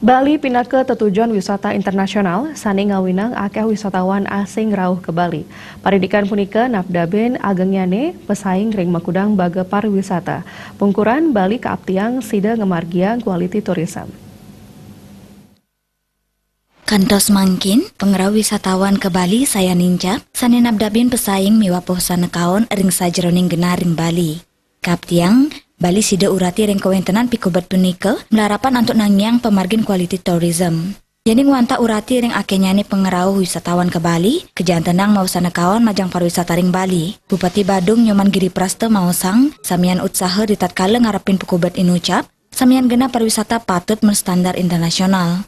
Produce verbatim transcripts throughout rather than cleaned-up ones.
Bali pinaka tetujon wisata internasional, sane ngawinang akeh wisatawan asing rauh ka Bali. Parindikan punika napdabin agengnyane pesaing ring makudang baga pariwisata. Pungkuran Bali kaaptiang sida ngamargiang quality tourism. Kantos mangkin, pangrauh wisatawan ka Bali sayan nincap, sane napdabin pesaing miwah pawasana kaon ring sajeroning genah ring Bali. Kaaptiang, Bali sida urati ring kawentenan pikubet punika, malarapan antuk nangiang pamargin quality tourism. Yening wantah urati ring akehnyane pangrauh wisatawan ka Bali, kajantenang mawasana kaon majeng pariwisata ring Bali. Bupati Badung Nyoman Giri Prasta maosang, samian utsaha ritatkala ngarepin pikubet inucap, samian genah pariwisata patut mastandar internasional.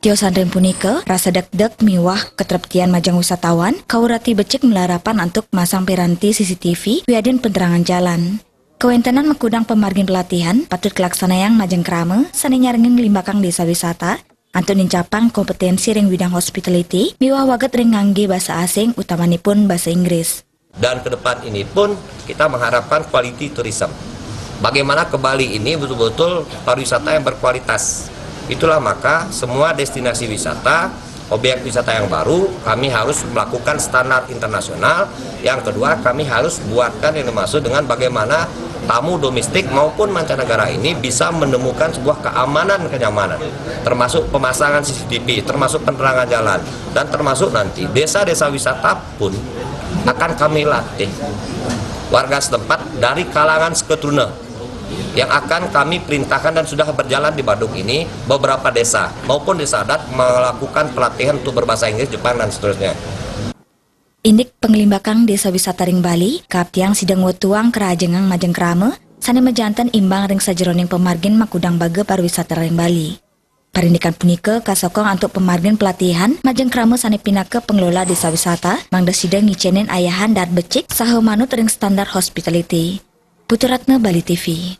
Tiosan ring punika, rasa degdeg miwah katreptian majeng wisatawan, kaurati becik malarapan antuk masang piranti C C T V, wiadin penerangan jalan. Kawentenan makudang pamargin pelatihan patut kalaksanayang majeng krama sane nyarengin nglimbakang desa wisata, antuk nincapang kompetensi ring bidang hospitality, miwah waget ring ngangge basa asing, utamanipun basa Inggris. Dan ke depan ini pun kita mengharapkan quality tourism. Bagaimana ke Bali ini betul-betul pariwisata yang berkualitas. Itulah maka semua destinasi wisata, objek wisata yang baru, kami harus melakukan standar internasional. Yang kedua, kami harus buatkan yang dimaksud dengan bagaimana tamu domestik maupun mancanegara ini bisa menemukan sebuah keamanan, kenyamanan, termasuk pemasangan C C T V, termasuk penerangan jalan, dan termasuk nanti desa-desa wisata pun akan kami latih warga setempat dari kalangan seketuruna yang akan kami perintahkan dan sudah berjalan di Badung ini beberapa desa maupun desa adat melakukan pelatihan untuk berbahasa Inggris, Jepang, dan seterusnya. Indik panglimbakang desa wisata ring Bali, kaaptiang sida ngwetuang karahajengang majeng krama, sane majanten imbang ring sajeroning pamargin makudang baga pariwisata ring Bali. Parindikan punika kasokong antuk pamargin pelatihan majeng krama sane pinaka pengelola desa wisata, mangda sida ngicenin ayahan daat becik saha manut ring standar hospitality. Putu Ratna, Bali T V.